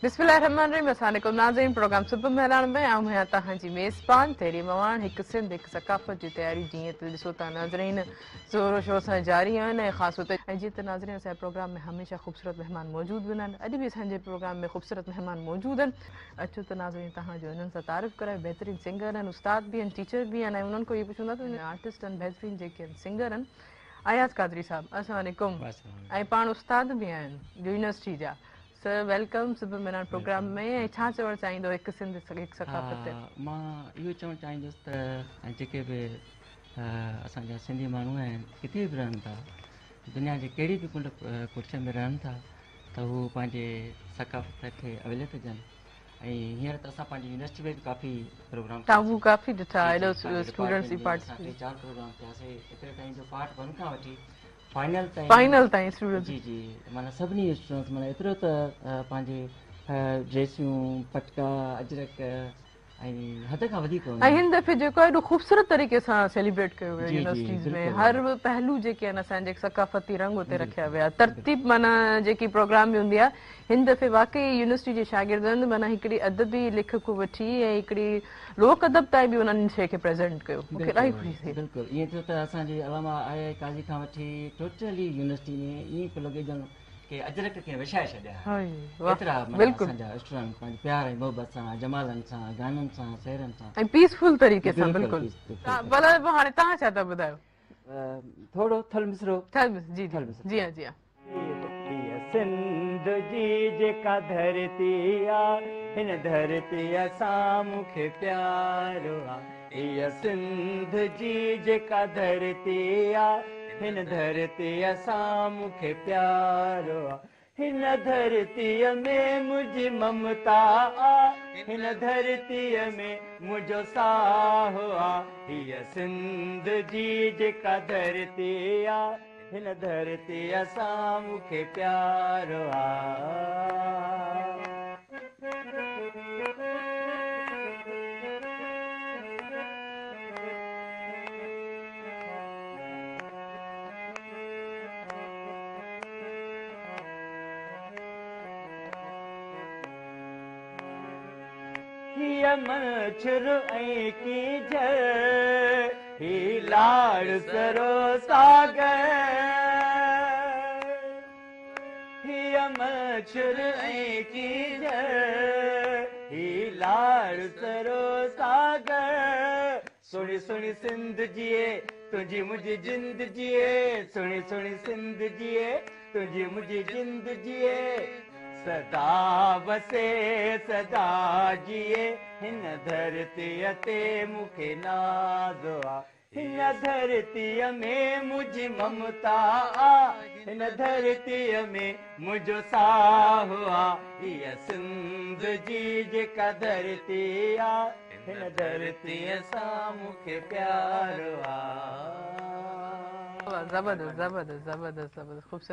बिस्मिल्लाहिर्रहमानिर्रहीम। अस्सलाम वालेकुम नाज़रीन, प्रोग्राम सुबह मेहरान में आउं आहियां तव्हांजी मेज़बान तेरी मवाण। हिकु सिंध हिकु सकाफ़त जी तयारी जीअं त ॾिसो था नाज़रीन ज़ोरो शोर सां जारी आहिनि ऐं ख़ासि तौर ते ऐं जीअं त नाज़रीन असांजे प्रोग्राम में हमेशह ख़ूबसूरत महिमान मौजूदु हूंदा आहिनि, अॼु बि असांजे प्रोग्राम में ख़ूबसूरत महिमान मौजूदु आहिनि। अचो त नाज़रीन तव्हांजो इन्हनि सां तारीफ़ कराए। बहितरीन सिंगर आहिनि, उस्ताद बि आहिनि, टीचर बि आहिनि ऐं उन्हनि खां इहो पुछंदा त आर्टिस्ट आहिनि, बहितरीन जेके आहिनि सिंगर आहिनि। अयाज़ कादरी साहिबु अस्सलाम वालेकुम। ऐं पाण उस्ताद बि आहिनि यूनिवर्सिटी जा। सर welcome सुबह मेहरान प्रोग्राम में। ऐं छा चवणु चाहींदो हिकु सिंध हिकु सकाफ़त ते? मां इहो चवणु चाहींदुसि त जेके बि असांजा सिंधी माण्हू आहिनि, किथे बि रहनि था, दुनिया जे कहिड़ी बि कुंड कुर्च में रहनि था, त हू पंहिंजे सकाफ़त खे अवलियत ॾियनि। ऐं हींअर त असां पंहिंजी यूनिवर्सिटी में बि काफ़ी प्रोग्राम तव्हां काफ़ी ॾिठा, एॾो स्टूडेंट्स जी पार्टिसिपेट टे चारि प्रोग्राम थियासीं, एतिरे ताईं जो पार्ट 1 खां वठी फाइनल ताईं, फाइनल ताईं स्टूडेंट्स। जी जी, माना सभिनी स्टूडेंट्स माना एतिरो त पंहिंजे ड्रेसियूं, पटका, अजरक ऐं हद खां वधीक। ऐं हिन दफ़े जेको आहे एॾो ख़ूबसूरत तरीक़े सां सेलिब्रेट कयो वियो यूनिवर्सिटीज़ में। हर पहलू जेके आहिनि असांजे सकाफ़ती रंग उते रखिया विया। तरतीब माना जेकी प्रोग्राम में हूंदी आहे, हिन दफ़े वाकई यूनिवर्सिटी जे शागिर्दनि माना हिकिड़ी अदबी लिखक वठी ऐं हिकिड़ी लोक अदब ताईं बि उन्हनि शइ खे प्रेज़ेंट कयो। मूंखे ॾाढी ख़ुशी थी। बिल्कुलु ईअं थियो त असांजे अलामा आई आई काज़ी खां वठी टोटली यूनिवर्सिटी में ईअं पियो लॻे ॼण के अजरक खे विछाए छॾिया। एतिरा बिल्कुलु असांजा स्टूडेंट पंहिंजे प्यार ऐं मोहबत सां, जमालनि सां, गाननि सां, शेरनि सां ऐं पीसफुल तरीक़े सां। बिल्कुलु भला हाणे तव्हां छा था ॿुधायो? थोरो थल मिसरो। थल जी थल मिसरो। जी हा जी हा। सिंध जी जेका धरती आ, हिन धरतीअ सां मूंखे प्यारो आ। इहा सिंध जी जेका धरती आ, हिन धरतीअ सां मूंखे प्यारो आ। हिन धरतीअ में मुंहिंजी ममता आ, हिन धरतीअ में मुंहिंजो साहो आ। हीअ सिंध जी जेका धरती आ, हिन धरतीअ सां मूंखे प्यारो आ। हीअ मच्छर ऐं कीझर, ही लाड़ सरो सागर। हीअ मच्छर ऐं कीझर, ही लाड़ सरो सागर। सुणी सुणी सिंध जिए तुंहिंजी मुंहिंजी जिंद जिए, सुणी सुणी सिंध जिए तुंहिंजी मुंहिंजी जिंद जिए। सदा वसे सदा जिए, हिन धरतीअ ते मूंखे नाज़ आ। हिन धरतीअ में मुंहिंजी ममता आ, हिन धरतीअ में मुंहिंजो साहो आ। इहा सिंध जी जेका धरती आ, हिन धरतीअ सां मूंखे प्यारो आ। ज़बरदस्त ज़बरदस्त ज़बरदस्त ज़बरदस्त ख़ूबसूरत।